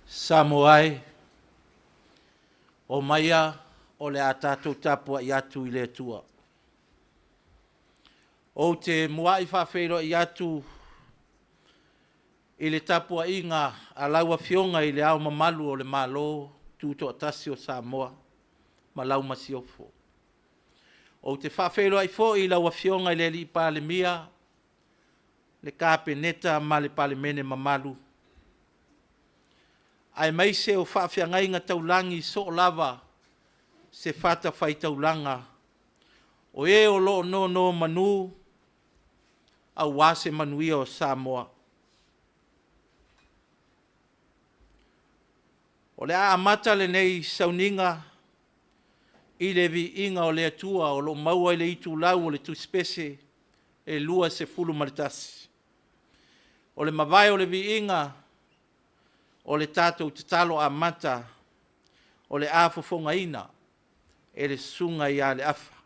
Samoa e, omaia o le a tatou tapuai atu i le Atua. Ou te muai faafeiloai atu i le tapuaiga a lau Afioga i Le Ao Mamalu o le Malo Tutoatasi o Samoa ma lau Masiofo. Ou te faafeiloai foi i lau Afioga i le Palemia, le Kapeneta ma le Palemene mamalu, aemaise o faafeagaiga taulagi soo lava se fatafaitaulaga, o e o lo o nonomanu aua se manuia o Samoa. O le a amata lenei sauniga i le viiga o le Atua o lo o maua i le itulau o le Tusi Pese e 21. O le mavae o le viiga, o le tatou tatalo amata o le a fofogaina e le Susuga ia Leafa.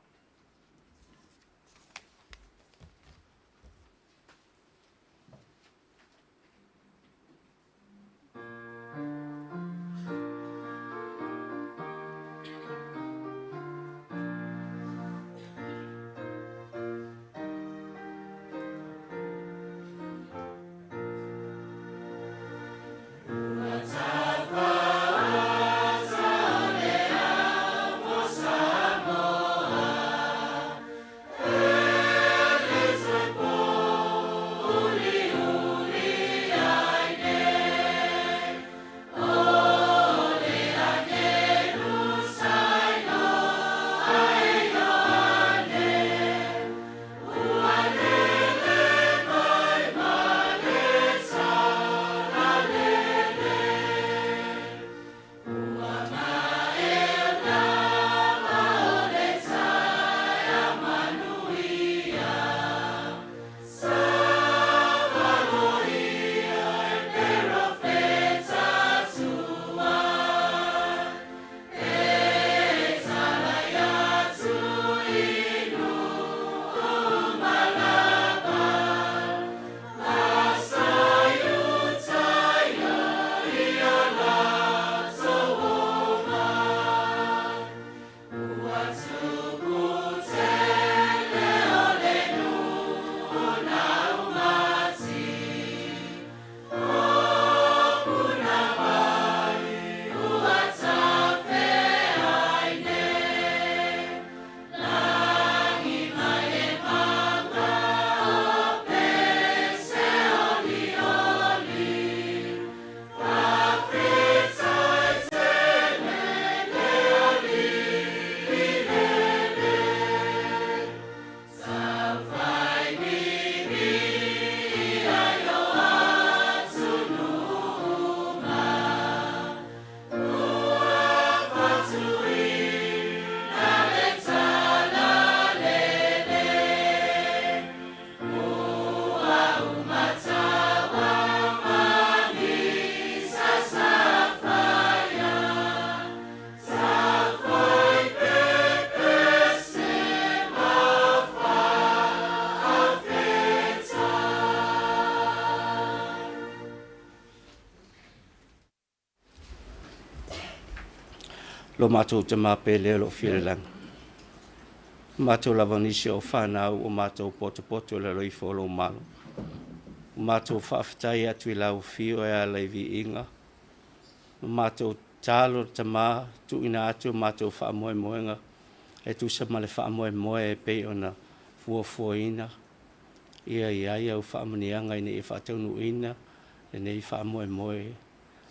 Lo matou Tama pele o lo o fia i le lagi, o matou lava o nisi o fanau ua matou potopoto i lalo ifo o lou malu. Ua matou faafetai atu i lau afio e ala i viiga, ma matou tatalo le Tama, tuuina atu o matou faamoemoega e tusa ma le faamoemoe e pei ona fuafuaina ia i ai au faamanuiaga ina ia faataunuuina lenei faamoemoe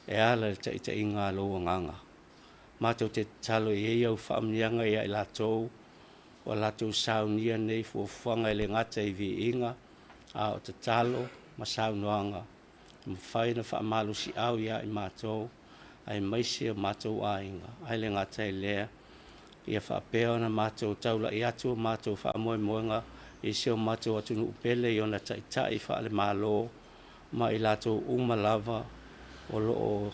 e ala i le taitaiga a lou Agaga. Matou te tatalo e i ai au faamanuiaga ia i latou ua latou saunia nei fuafuaga e le gata i viiga, a o tatalo ma saunoaga e mafai ona faamalosiau ia i matou aemaise o matou aiga. Ae le gata i lea, ia faapea ona matou taulai atu o matou faamoemoega i si o matou atunuu pele i ona taitai faale-Malo ma i latou uma lava o lo o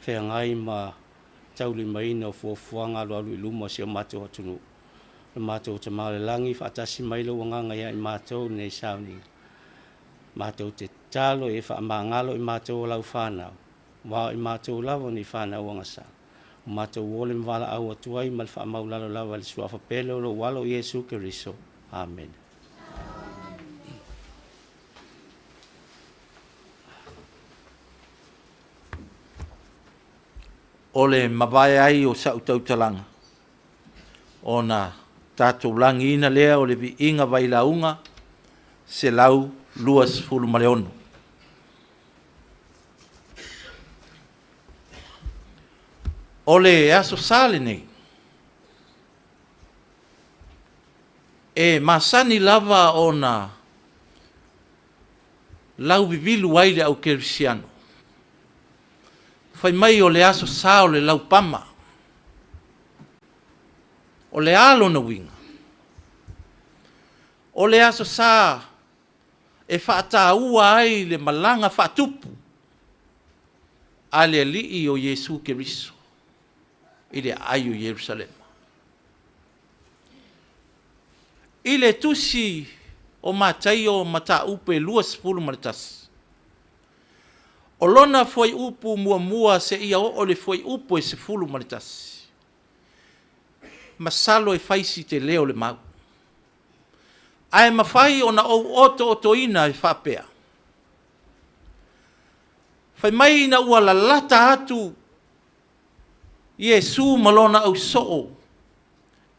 feagai ma taulimaina o fuafuaga alualu i luma o si o matou atunuu. Lo matou Tama i le Lagi, faatasi mai lou Agaga ia i matou i lenei sauniga. Matou te tatalo ia faamagalo i matou o lau fanau. Aua o i matou lava o ni fanau agasa, ua matou o le ma valaau atu ai ma le faamaulalo lava i le Suafa pele o lou Alo o Iesu Keriso. Amene. O le mavae ai o sau tautalaga, ona tatou lagiina lea o le viiga vailauga 126. O le Aso Sa lenei, e masani lava ona lauvivilu ai le au kerisiano, fai mai o le Aso Sa o le Laupama. O le a lona uiga? O le Aso Sa e faataua ai le malaga faatupu a le Alii o Iesu Keriso i le aai o Ierusalema. I le tusi o Mataio mataupu e 21, o lona fuaiupu 1 seia oo i le fuaiupu e 11, masalo e fai si tele o le mau, ae mafai ona ou otootoina e faapea, fai mai ina ua lalata atu Iesu ma lona ausoo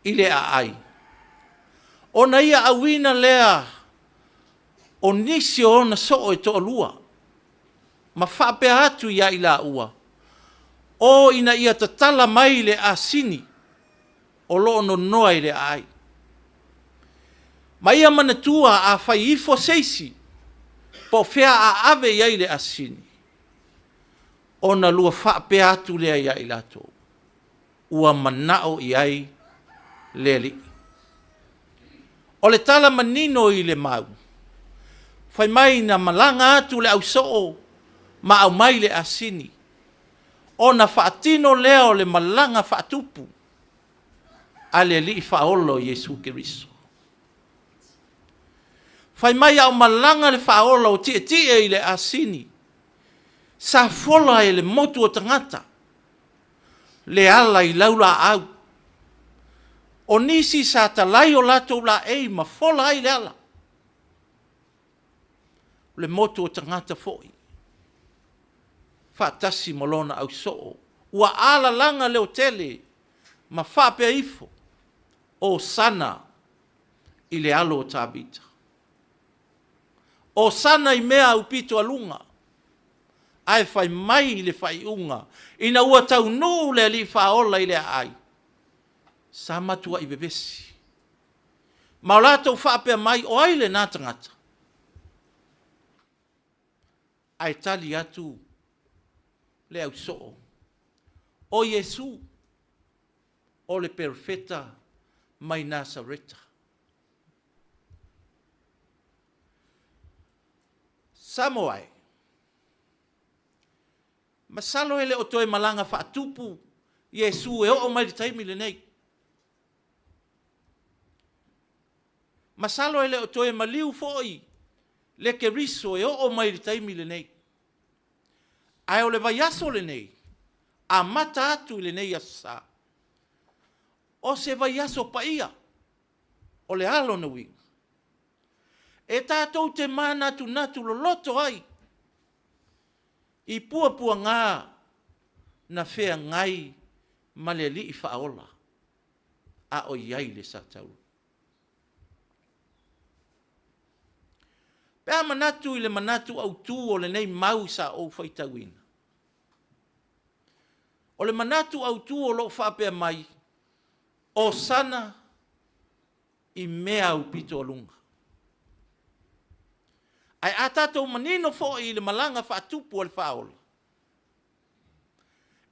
i le aai, ona ia auina lea o nisi o ona soo e toalua ma faapea atu ia i laua, o ina ia tatala mai le asini o lo o nonoa i le aai. Ma ia manatua, a fai ifo se isi, po o fea a ave i ai le asini, ona lua faapea atu lea ia i latou, ua manao i ai le Alii. O le tala manino i le mau, fai mai na malaga atu le ausoo ma aumai le asini, ona faatino lea o le malaga faatupu a le Alii Faaola o Iesu Keriso. Fai mai a o malaga le Faaola o tietie i le asini, sa fola e le motu o tagata le ala i laulaau. O nisi sa talai o latou laei ma fola ai le ala. O le motu o tagata foi faatasi ma lona ausoo ua alalaga leotele ma faapea ifo, Hosana i le Alo o Tavita. Hosana i mea aupito aluga. Ae fai mai le faaiuga, ina ua taunuu le Alii Faaola i le aai, sa matuai vevesi, ma o latou faapea mai, o ai lena tagata? Ae tali atu le ausoo, o Iesu, o le Perofeta mai Nasareta. Samoa e, masalo e le o toe malaga faatupu Iesu e oo mai i le taimi lenei. Masalo e le o toe maliu foi le Keriso e oo mai i le taimi lenei. Ae o le vaiaso lenei, amata atu i lenei Aso Sa, o se vaiaso paia. O le a lona uiga? E tatou te manatunatu loloto ai i puapuaga na feagai ma le Alii Faaola a o i ai i le satauro. Pe a manatu i le manatu autu o lenei mau sa ou faitauina, o le manatu autu o lo o faapea mai, Hosana i mea aupito aluga. Ae a tatou manino foi i le malaga faatupu a le Faaola,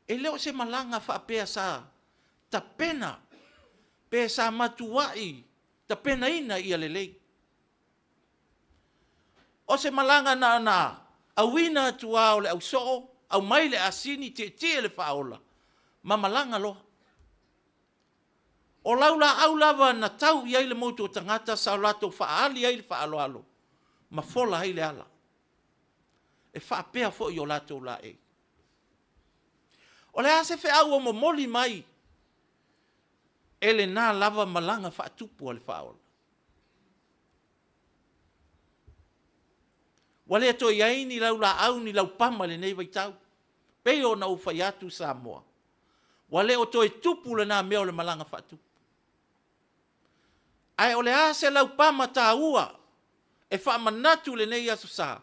e le o se malaga faapea sa tapena pe sa matuai tapenaina ia lelei. O se malaga na ona auina atu lava o le ausoo, aumai le asini, tietie le faaola ma malaga loa. O laulaau lava na tau i ai le motu o tagata sa o latou faaali ai le faaaloalo ma fola ai le ala. E faapea foi i o latou laei. O le a se feau ua momoli mai e lena lava malaga faatupu a le Faaola? Ua le toe i ai ni laulaau ni laupama i lenei vaitau. Pei ona ou fai atu Samoa, ua le o toe tupu lena mea o le malaga faatupu. Ae o le a se laupama taua e faamanatu i lenei Aso Sa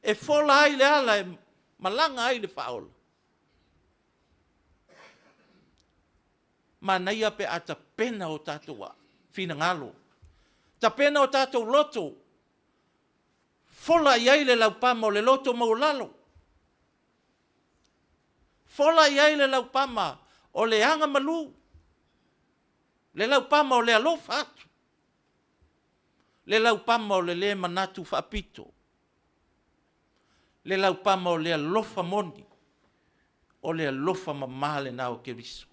e fola ai le ala e malaga ai le Faaola? Manaia pe a tapena o tatou finagalo, tapena o tatou loto, fola i ai le laupama o le loto maualalo, fola i ai le laupama o le agamalu, le laupama o le alofa atu, le laupama o le le manatu faapito, le laupama o le alofa moni, o le alofa mama lena o Keriso.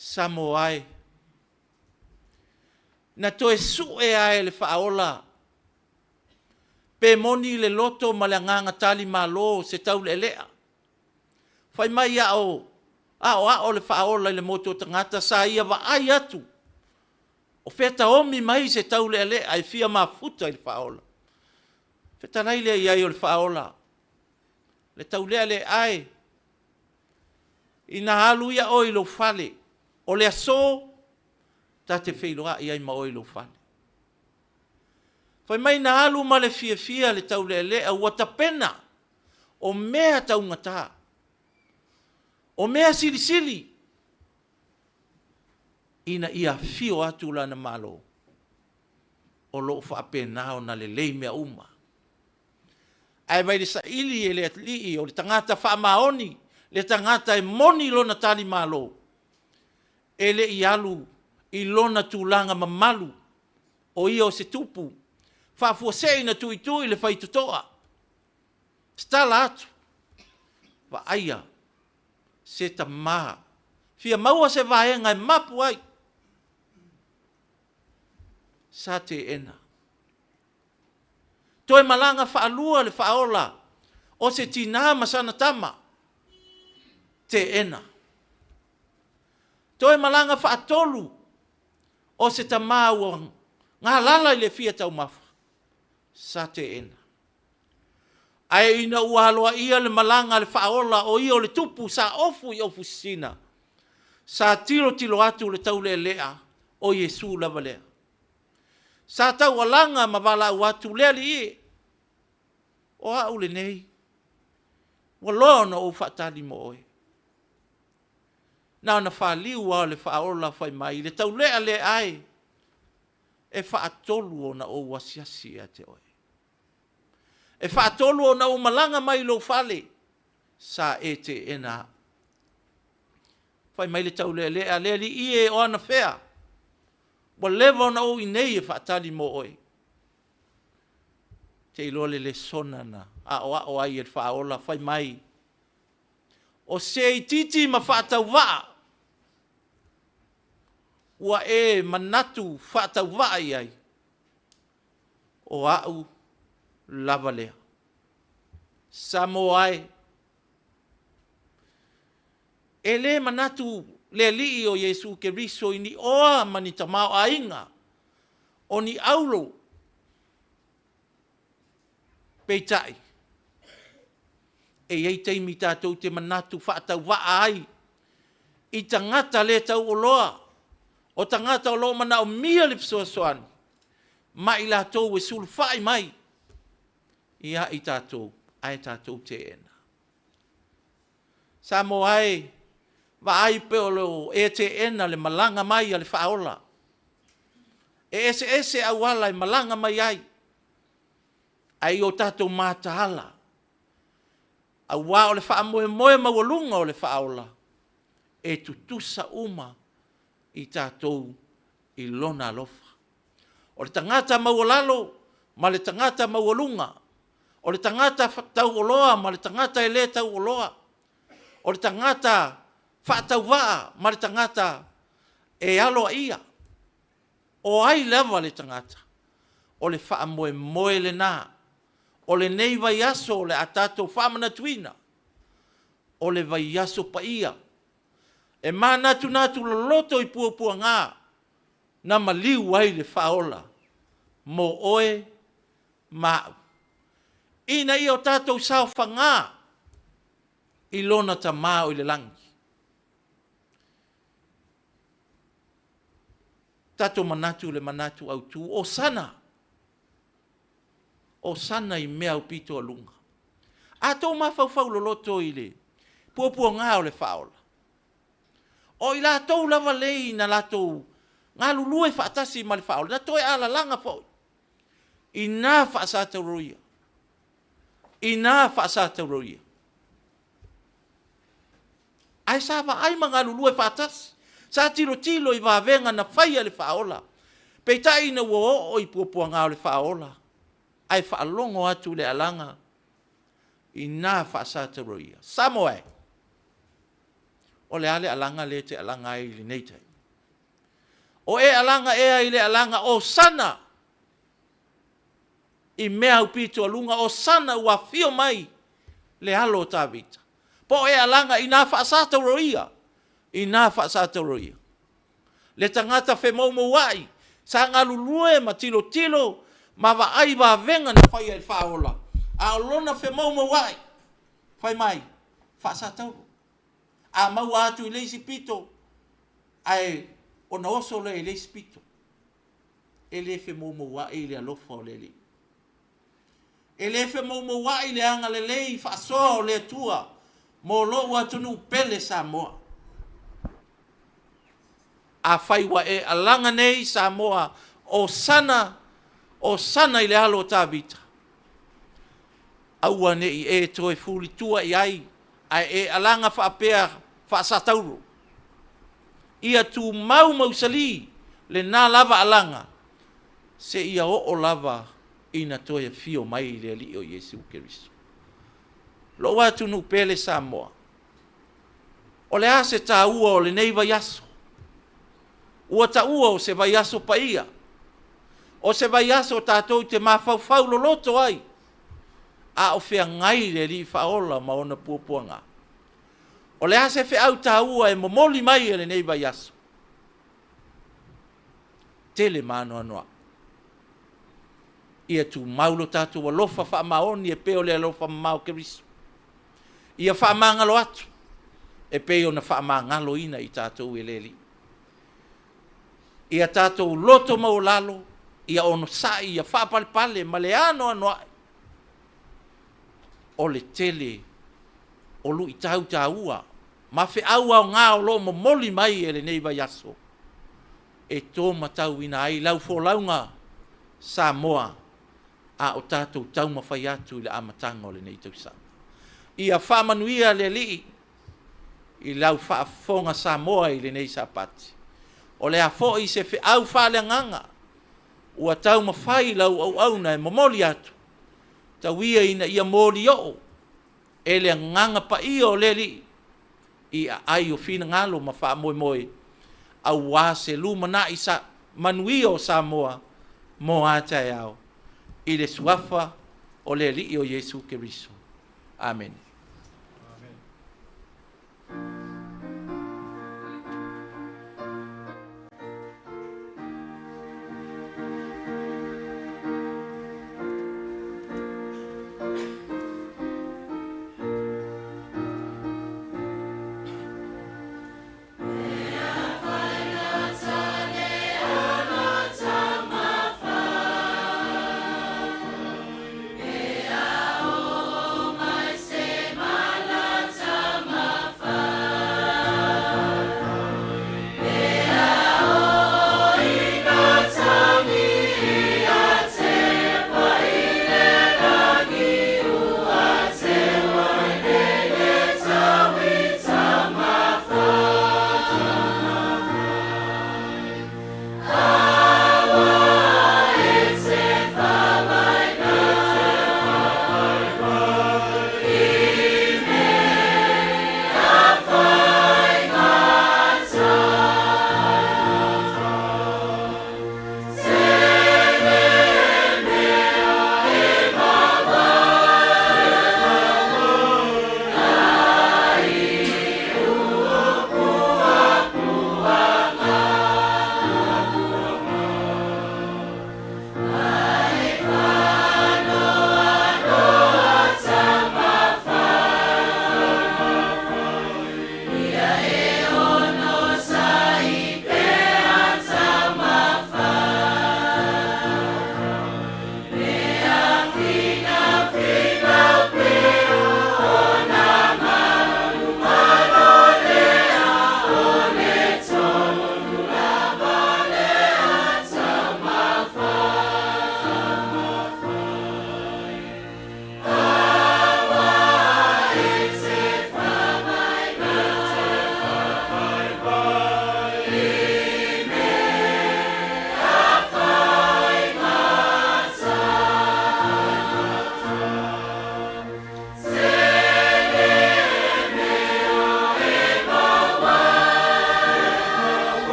Samoa e, na toe sue lava e le Faaola pe moni le loto ma le agaga talimalo o se taulealea. Fai mai a o aoao le Faaola i le motu o tagata, sa ia vaai atu o fea e taomi mai se taulealea e fia mafuta i le Faaola. Fetalai lea i ai o le Faaola, le taulealea e, ina alu ia oe i lou fale, o le aso ta te feiloai ai ma oe i lou fale. Fai mai na alu ma le fiafia le taulealea ua tapena, o mea taugata, o mea silisili ina ia afio atu lana Malo o lo o faapena ona lelei mea uma. Ae vaai i le saili e le Alii o le tagata faamaoni, le tagata e moni lona talimalo, e le i alu i lona tulaga mamalu, o ia o se tupu, faafuasei ona tuitui le faitotoa, tatala atu, vaaia se tama, fia maua se vaega e mapu ai, sa teena. Toe malaga faalua le Faaola o se tina ma sana tama, teena. Toe malaga faatolu o se tama ua galala i le fia taumafa, sa teena. Ae ina ua aloaia le malaga a le Faaola o ia o le tupu sa ofu i ofu sisina, sa tilotilo atu le taulealea o Iesu lava lea. Sa taualaga ma valaau atu, le Alii e, o au lenei, ua loa ona ou faatali mo oe. Na ona faliu lava o le Faaola fai mai, le taulea lea e, e faatolu ona ou asiasi ia te oe. E faatolu ona ou malaga mai i lou fale, sa e teena au. Fai mai le taulealea, le Alii e, o anafea? Ua leva ona ou i inei e faatali mo oe. Te iloa le lesona na aoao ai e le Faaola, fai mai, o se itiiti ma faatauvaa ua e manatu faatauvaa i ai, o au lava lea. Samoa e, e le manatu le Alii o Iesu Keriso i ni oa ma ni tamaoaiga, o ni auro, peitai, e i ai taimi tatou te manatu faatauvaa ai i tagata le tauoloa, o tagata o lo o manaomia le fesoasoani ma i latou e sulufai mai ia i tatou ae tatou teena. Samoa e, vaai pe o lo o e teena le malaga mai a le Faaola. E eseese auala e malaga mai ai, ae ia o tatou mataala, aua o le faamoemoe maualuga o le Faaola, e tutusa uma i tatou i Lona alofa. O le tagata maualalo ma le tagata maualuga, o le tagata taualoa ma le tagata e le taualoa, o le tagata faatauvaa ma le tagata e aloaia, o ai lava le tagata, o le faamoemoe lena. O lenei vaiaso o le a tatou faamanatuina, o le vaiaso paia, e manatunatu loloto i puapuaga na maliu ai le Faaola mo oe ma au, ina ia o tatou saofaga i lona Tama o i le lagi. Tatou manatu i le manatu autu, Hosana, Hosana i mea aupito i luga. A outou mafaufau loloto i le puapuaga o le Faaola, o i latou lava nei na latou galulue faatasi ma le Faaola, na toe alalaga foi i na faasatauro ia, i na faasatauro ia. Ae sa vaai ma galulue faatasi, sa tilotilo i vavega na faia e le Faaola, peitai ina ua oo i puapuaga o le Faaola, ae faalogo atu i le alaga i na faasatauro ia. Samoa e, o le a le alaga lea e te alaga ai i lenei taimi? O e alaga ea i le alaga Hosana i mea aupito i luga, Hosana ua afio mai le Alo o Tavita? Po o e alaga ina faasatauro ia, ina faasatauro ia? Le tagata femoumouai sa galulue ma tilotilo ma vaai i vavega na faia e le Faaola, a o lona femoumouai, fai mai, faasatauro. A maua atu i le isi pito, ae ona oso lea i le isi pito. E le femoumouai le alofa o le Alii. E le femoumouai le agalelei faasoa o le Atua mo lou atunuu pele Samoa. Afai ua e alaga nei Samoa, Hosana, Hosana i le Alo o Tavita, aua ne i e toe fulitua i ai, ae e alaga faapea faasatauro, ia tumau mausali lena lava alaga seia oo lava ina toe afio mai le Alii o Iesu Keriso. Lou atunuu pele Samoa, o le a se taua o lenei vaiaso? Ua taua o se vaiaso paia, o se vaiaso tatou te mafaufau loloto ai a o feagai le Alii Faaola ma ona puapuaga. O le a se feau taua e momoli mai e lenei vaiaso? Tele ma anoanoai. Ia tumau lo tatou alofa faamaoni e pei o le alofa mamao o Keriso. Ia faamagalo atu e pei ona faamagaloina i tatou e le Alii. Ia tatou loto maualalo, ia onosai, ia faapalepale ma le anoanoai o le tele o luitau taua ma feau aoga o lo o momoli mai e lenei vaiaso e tomatauina ai lau folauga Samoa a o tatou taumafai atu i le amataga o lenei tausaga. Ia faamanuia le Alii i lau faafofoga Samoa i lenei Sapati. O le a foi se feau faaleagaga ua taumafai lau auauna e momoli atu, tau ia ina ia molioo e le Agaga Paia o le Alii i aai o finagalo ma faamoemoe aua se lumanai manuia o Samoa mo a taeao, i le suafa o le Alii o Iesu Keriso. Amene.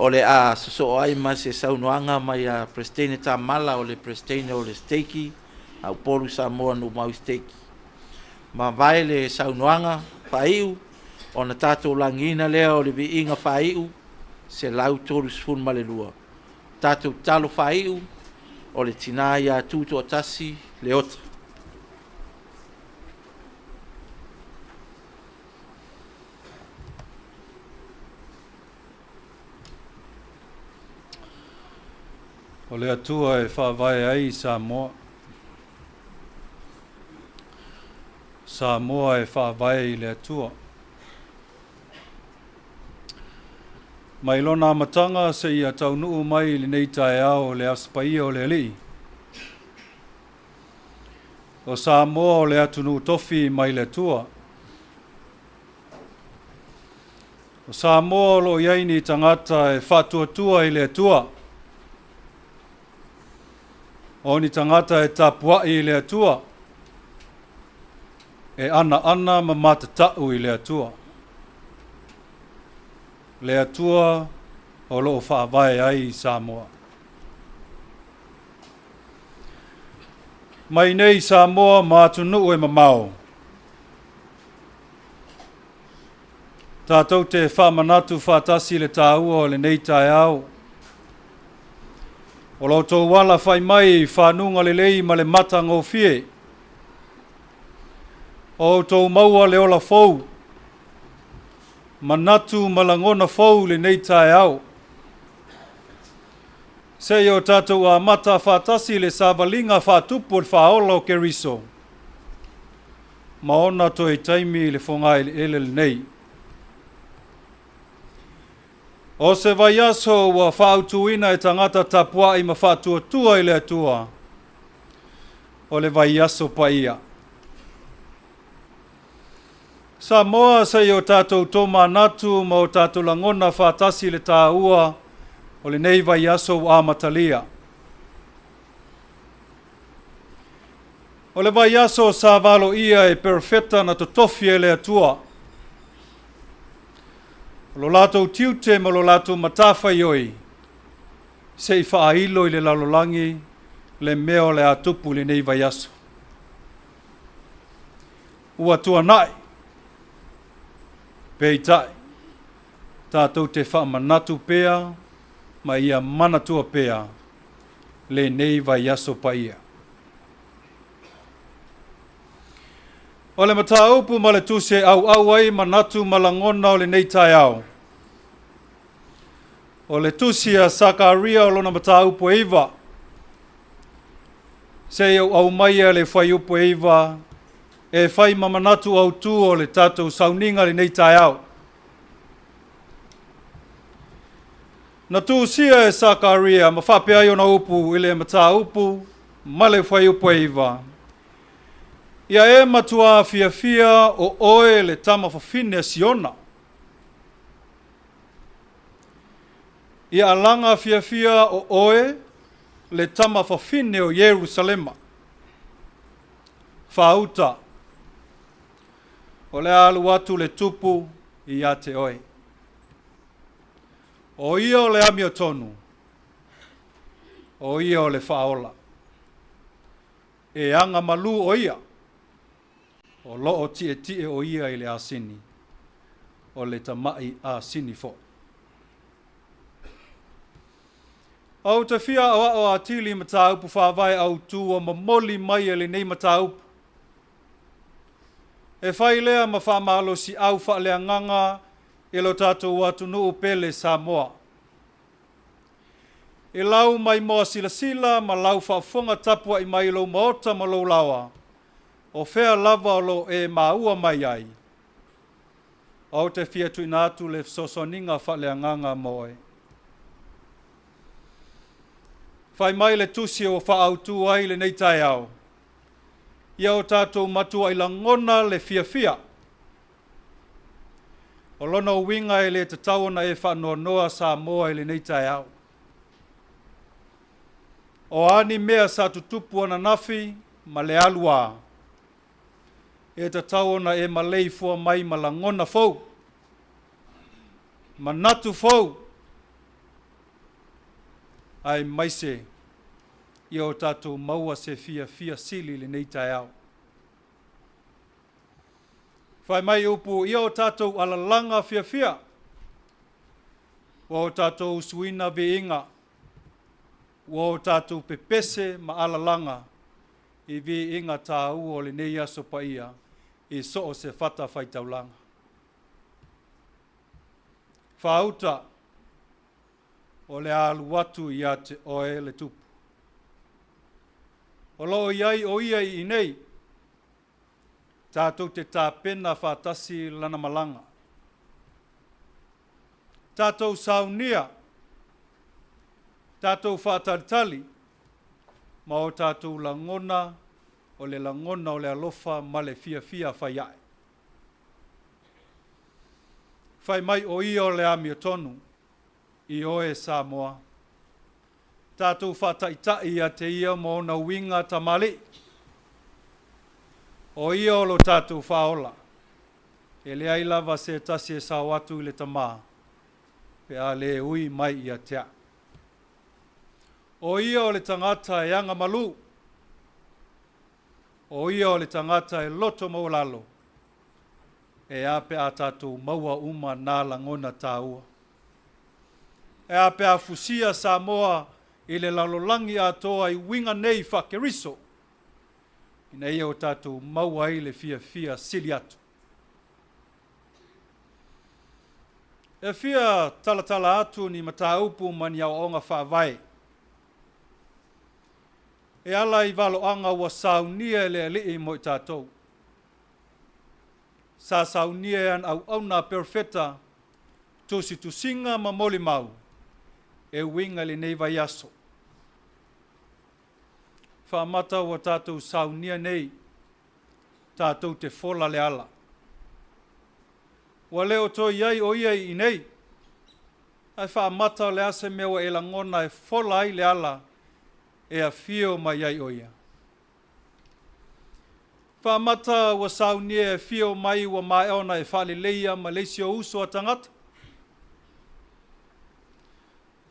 O le a sosoo ai ma se saunoaga mai a Peresetene Tamala o le Peresetene o le Sekeki a Upolu Samoa Numau Sekeki. Mavae le saunoaga faaiu ona tatou lagiina lea o le viiga faaiu 132. Tatou tatalo faaiu o le tina ia Tutoatasi Leota. O le Atua e faavae ai Samoa. Samoa e faavae i le Atua. Mai lona amataga seia taunuu mai i lenei taeao o le Aso Paia o le Alii. O Samoa o le atunuu tofi mai le Atua. O Samoa o lo o i ai ni tagata e faatuatua i le Atua. O ni tagata e tapuai i le Atua, e anaana ma matatau i le Atua. Le Atua o lo o faavae ai Samoa. Mai nei Samoa ma atunuu e mamao, Tatou te faamanatu faatasi le taua o lenei taeao. O lo outou ala fai mai i fanuga lelei ma le matagofie. O outou maua le ola fou, manatu ma lagona fou i lenei taeao. Seia o tatou amata faatasi le savaliga faatupu o le faaola o Keriso. Ma ona toe taimi i le fogaeleele lenei. O se vaiaso ua faaautuina e tagata tapuai ma faatuatua i le Atua, o le vaiaso paia. Samoa, se i o tatou tomanatu ma o tatou lagona faatasi le taua o lenei vaiaso ua amatalia. O le vaiaso sa valoia e perofeta na totofi e le Atua. O lo latou tiute ma lo latou matafaioi, se i faailo i le lalolagi le mea o le a tupu i lenei vaiaso. Ua tuanai, peitai, tatou te faamanatu pea ma ia manatua pea lenei vaiaso paia. O le mataupu ma le tusi e auau ai manatu ma lagona o lenei taeao, o le tusi a Sakaria o lona mataupu e 9, seia ou aumaia le fuaiupu e 9 e fai ma manatu autū o le tatou sauniga lenei taeao. Na tusia e Sakaria ma faapea ai ona upu i le mataupu ma le fuaiupu e 9, Ia e matuā fiafia o oe le tama fafine a Siona. Ia alaga fiafia o oe le tama fafine o Ierusalema. Faauta, o le a alu atu le tupu ia te oe. O ia o le amiotonu, o ia o le faaola. E aga malū o ia, o lo o tietie o ia i le asini, o le tamaʻi asini foi. Ou te fia aʻoaʻo atili i mataupu faavae autū ua momoli mai e lenei mataupu. E fai lea ma faamalosiʻau faaleagaga i lo tatou atunuu pele Samoa. I lau maimoa silasila ma lau faafofoga tapuai mai i lou maota ma lou laoa, o fea lava o lo o e maua mai ai, ou te fia tuuina atu le fesoasoaniga faaleagaga mo oe. Fai mai le tusi ua faaautu ai lenei taeao, ia o tatou matuai lagona le fiafia. O lona uiga e le tatau ona e faanoanoa Samoa i lenei taeao. O a ni mea sa tutupu ananafi ma le alu a, e tatau ona e maleifua mai ma lagona fou, manatu fou. Aemaise ia o tatou maua se fiafia sili i lenei taeao. Fai mai upu, ia o tatou alalaga fiafia, ua o tatou usuina viiga, ua o tatou pepese ma alalaga i viiga taua o lenei aso paia i so o se fatafaitaulaga. Faauta, o le a alu atu ia te oe le Tupu. O lo o i ai o ia i inei, tatou te tapena faatasi lana malaga. Tatou saunia, tatou faatalitali, ma o tatou lagona o le lagona o le alofa ma le fiafia fai ae. Fai mai o ia o le amiotonu i oe Samoa. Tatou faataitai ia te ia ma ona uiga tamalii. O ia o lo tatou faaola. E leai lava se tasi e sao atu i le Tama pe a le ui mai ia te a'u. O ia o le tagata e agamalu. O ia o le tagata e loto maualalo. E a pe a tatou maua uma nā lagona tāua. E a pe a fusia Samoa i le lalolagi atoa i uiga nei faa-Keriso, ina ia o tatou maua ai le fiafia sili atu. E fia talatala atu ni mataupu ma ni aoaoga faavae e ala i valoaga ua saunia e le Alii mo i tatou. Sa saunia e ana auauna a perofeta, tusitusiga ma molimau e uiga i lenei vaiaso. Faamata ua tatou saunia nei, tatou te fola le ala. Ua le o toe i ai o ia i inei, ae faamata o le a se mea ua e lagona e fola ai le ala e afio mai ai o ia. Faamata ua saunia e afio mai ua maea ona e faaleleia ma le isi ou uso a tagata.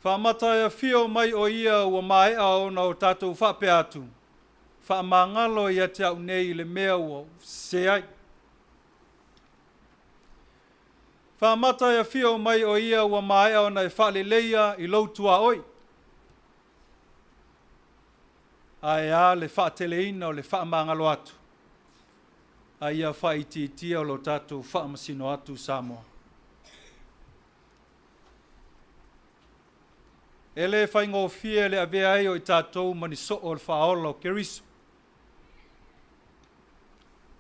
Faamata e afio mai o ia ua maea ona o tatou faapea atu, faamagalo ia te au nei i le mea ua sese ai. Faamata e afio mai o ia ua maea ona e faaleleia i lou tuaoi. Ae a le faateleina o le faamagalo atu, a ia faaitiitia o lo tatou faamasino atu Samoa. E le faigofie le avea ai o i tatou ma ni soo o le faaola o Keriso.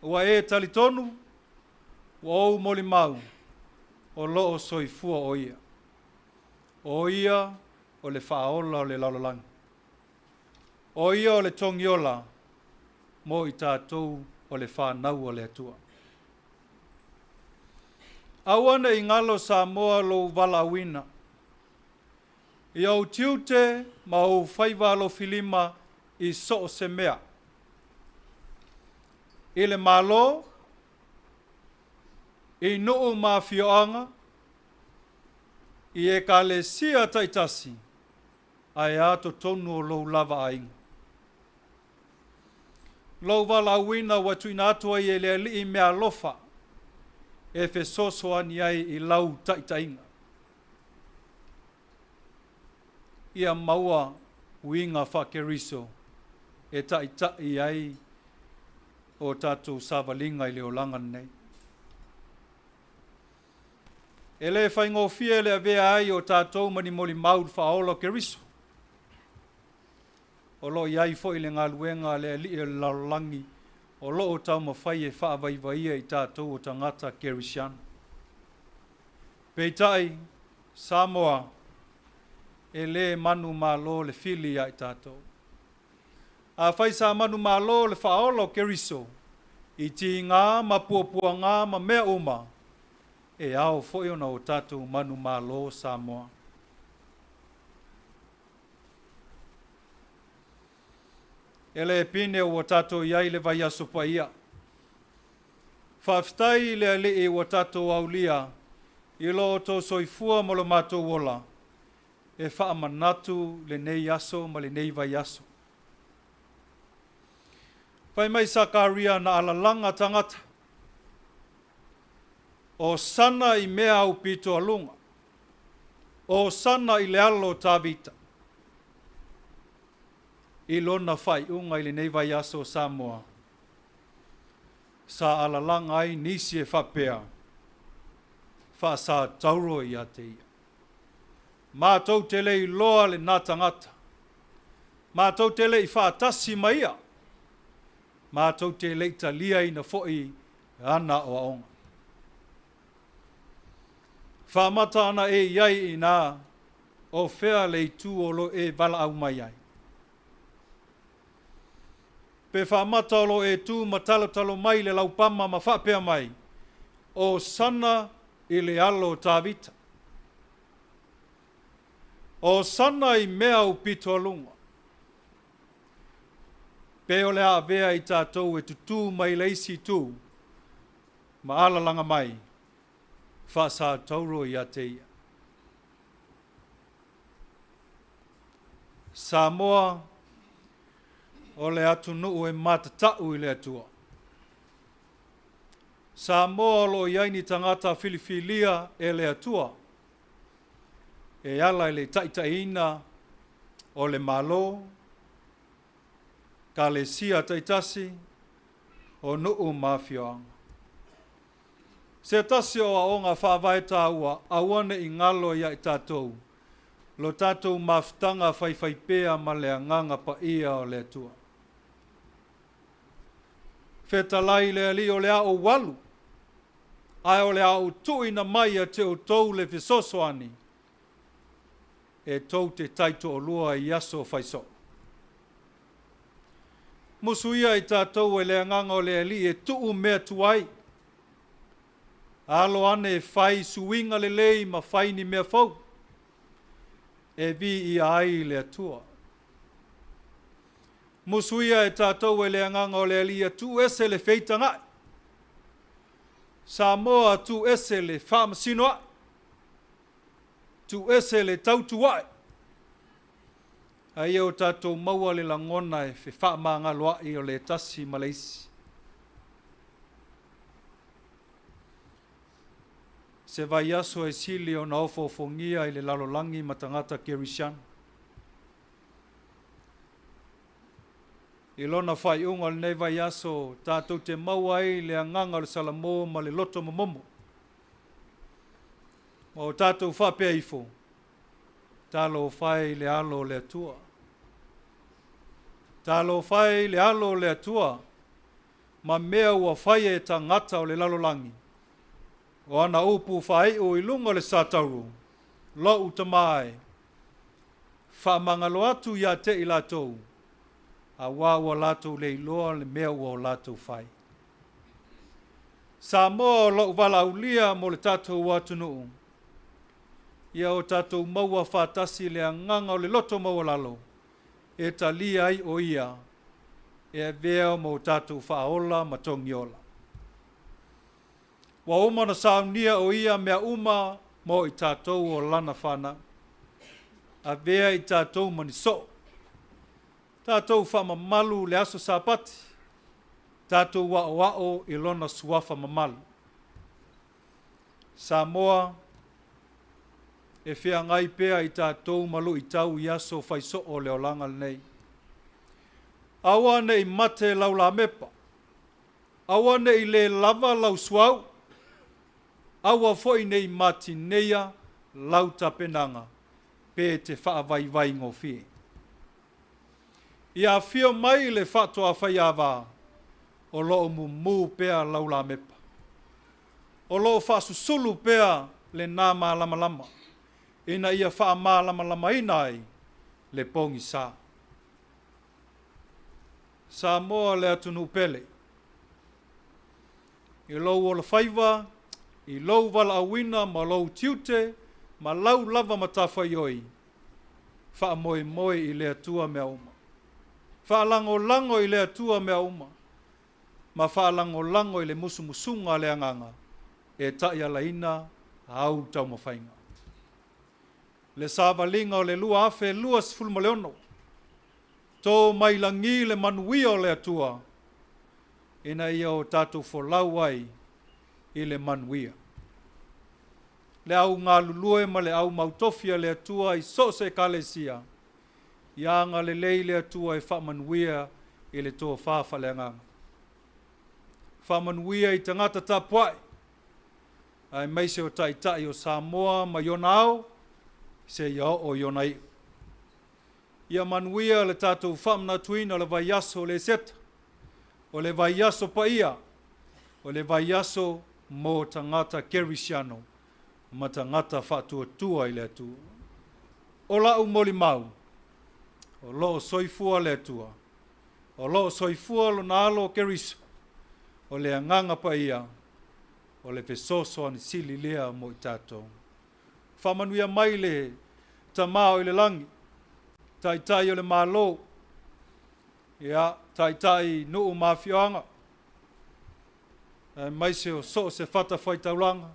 Ua e talitonu, ua ou molimau, o lo o soifua o ia. O ia o le faaola o le lalolagi. O ia o le togiola mo i tatou o le fanau a le Atua. Aua ne i galo Samoa lou valaauina i ou tiute ma ou faiva alofilima i so o se mea, i le Malo, i nuu ma afioaga, i Ekalesia taitasi, ae a totonu o lou lava aiga. Lou valaauina ua tuuina atu ai e le Alii meaalofa e fesoasoani ai i lau taitaiga. Ia maua uiga faa-Keriso e taitai ai o tatou savaliga i le olaga lenei. E le faigofie le avea ai o tatou ma ni molimau i le faaola o Keriso. O lo o i ai foi le galuega a le Alii o le lalolagi o lo o taumafai e faavaivaia i tatou o tagata kerisiano. Peitai, Samoa, e le manumalo le fili ia i tatou. Afai sa manumalo le faaola o Keriso i tiga ma puapuaga ma mea uma, e ao foi ona o tatou manumalo Samoa. E le pine ua tatou i ai i le vaiaso paia. Faafetai i le Alii ua tatou aulia i lo outou soifua ma lo matou ola. e faamanatu lenei aso ma lenei vaiaso. Fai mai Sakaria na alalaga tagata, Hosana i mea aupito a luga, Hosana i le alo o Tavita. I lona faaiuga i lenei vaiaso o Samoa, sa alalaga ai nisi e faapea, Faasatauro ia te ia. Matou te le iloa lena tagata. Matou te le i faatasi ma ia. Matou te le i taliaina foi ana aoaoga. Faamata ana e i ai inā, o fea le itu o lo e valaau mai ai? Pe faamata o lo e tu ma talotalo mai le laupama ma faapea mai, Hosana i le alo o Tavita. Hosana i mea aupito a luga. Pe o le a avea i tatou e tutū mai le isi itu ma alalaga mai, faasatauro ia te ia. Samoa, o le atunuu e matatau i le Atua. Samoa o lo o i ai ni tagata filifilia e le Atua e ala i le taitaiina o le Malo, Kalesia taitasi, o nuu ma afioaga. Se tasi o aoga faavae taua, aua ne i galo ia i tatou lo tatou mafutaga faifaipea ma le Agaga Paia o le Atua. Fetalai le Alii o le a ou alu, ae o le a ou tuuina mai ia te outou le fesoasoani e tou te taitoalua i aso faisoo. Musu ia i tatou e le Agaga o le Alii e tuu mea tuai, alo ane e fai suiga lelei ma fai ni mea fou, e viia ai le Atua. Musu ia e tatou e le Agaga o le Alii ia tuu ese le feitaga'i, Samoa tuu ese le faamasinoa'i, tuu ese le tautua'i, a ia o tatou maua le lagona e fefaamagaloa'i o le tasi ma le isi. Se vaiaso e sili ona ofoofogia i le lalolagi ma tagata kerisiano. I lona faaiuga o lenei vaiaso, tatou te maua ai le agaga o le Salamo ma le loto momomo. Ma o tatou faapea ifo, Talofa e i le alo o le Atua. Talofa e i le alo o le Atua ma mea ua faia e tagata o le lalolagi. O ana upu faaiu i luga o le satauro, Lou tama e, faamagalo atu ia te i latou, auā ua latou le iloa le mea ua o latou fai. Samoa o lou valaaulia mo le tatou atunuu, ia o tatou maua faatasi le agaga o le loto maualalo e talia ai o Ia e avea ma o tatou Faaola ma Togiola. Ua uma ona saunia o Ia mea uma mo i tatou o Lana fanau. Avea i tatou ma ni soo. Tatou faamamalu le aso Sapati, tatou aoao i Lona Suafa mamalu. Samoa, e feagai pea i tatou ma luitau i aso faisoo o le olaga lenei. Aua ne i mate lau lamepa, aua ne i le lava lau suauu, aua foi ne i matineia lau tapenaga pe te faavaivaigofie. Ia afio mai le faatoafaiava, o lo o mumu pea lau lamepa. O lo o faasusulu pea lena malamalama ina ia faamalamalamaina ai le pogisa. Samoa le atunuu pele, i lou olafaiva, i lou valaauina ma lou tiute ma lau lava matafaioi, faamoemoe i le Atua mea uma. Faalagolago i le Atua mea uma, ma faalagolago i le musumusuga a le Agaga e taialaina au taumafaiga. Le savaliga o le 2026, to mai lagi le manuia o le Atua ina ia o tatou folau ai i le manuia. Le au galulue ma le au mautofi a le Atua i so o se Ekalesia, ia agalelei le Atua e faamanuia i le tofa faaleagaga. Faamanuia i tagata tapuai, aemaise o Taitai o Samoa mai ona ao seia oo i ona iu. Ia manuia le tatou faamanatuina o le vaiaso o le Eseta, o le vaiaso paia, o le vaiaso mo tagata kerisiano ma tagata faatuatua i le Atua. O la'u molimau, o lo o soifua le Atua, o lo o soifua Lona Alo o Keriso, o le Agaga Paia, o le fesoasoani sili lea mo i tatou. Faamanuia mai le Tama o i le lagi, Taitai o le Malo, ia, Taitai i nuu ma afioaga, aemaise o so o se fatafaitaulaga,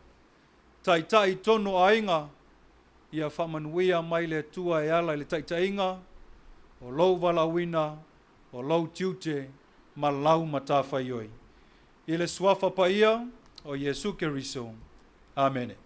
Taitai i totonu o aiga, ia faamanuia mai le Atua e ala i le taitaiga o lou valaauina, o lou tiute ma lau matafaioi. I le Suafa Paia o Iesu Keriso. Amene.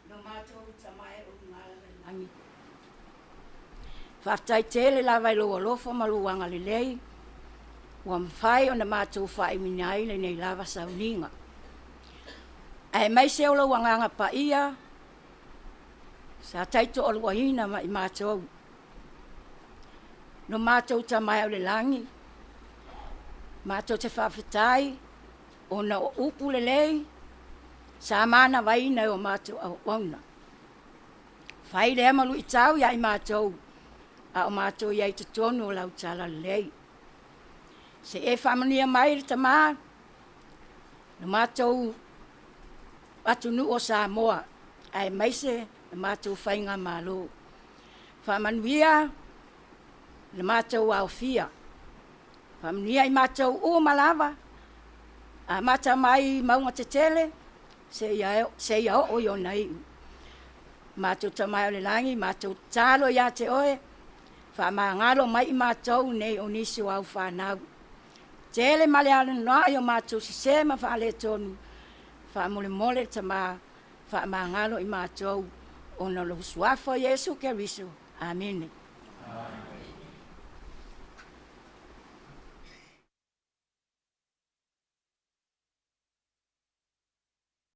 Lo matou Tama e o luga i le lagi, faafetai tele lava i lou alofa ma lou agalelei. Ua mafai ona matou faaiuina ai lenei lava sauniga. Aemaise o lou Agaga Paia sa taitoaluaina ma i matou. No matou Tama e o le lagi, matou te faafetai ona o upu lelei sa manavaina e o matou auauna. Fai lea ma luitau ia i matou a o matou i ai i totonu o lau talalelei. Se i e faamanuia mai le Tama lo matou atunuu o Samoa aemaise le matou faigamalo. Faamanuia le matou aofia, faamanuia i matou uma lava, amata mai mauga tetele seia oo i ona iu. Matou Tama e o le lagi, matou tatalo ia te oe, faamagalo mai i matou nei o nisi o au fanau. Tele ma le anoanoai o matou sese ma faaletonu, faamolemole le Tama, faamagalo i matou ona o lou Suafa o Iesu Keriso. Amene.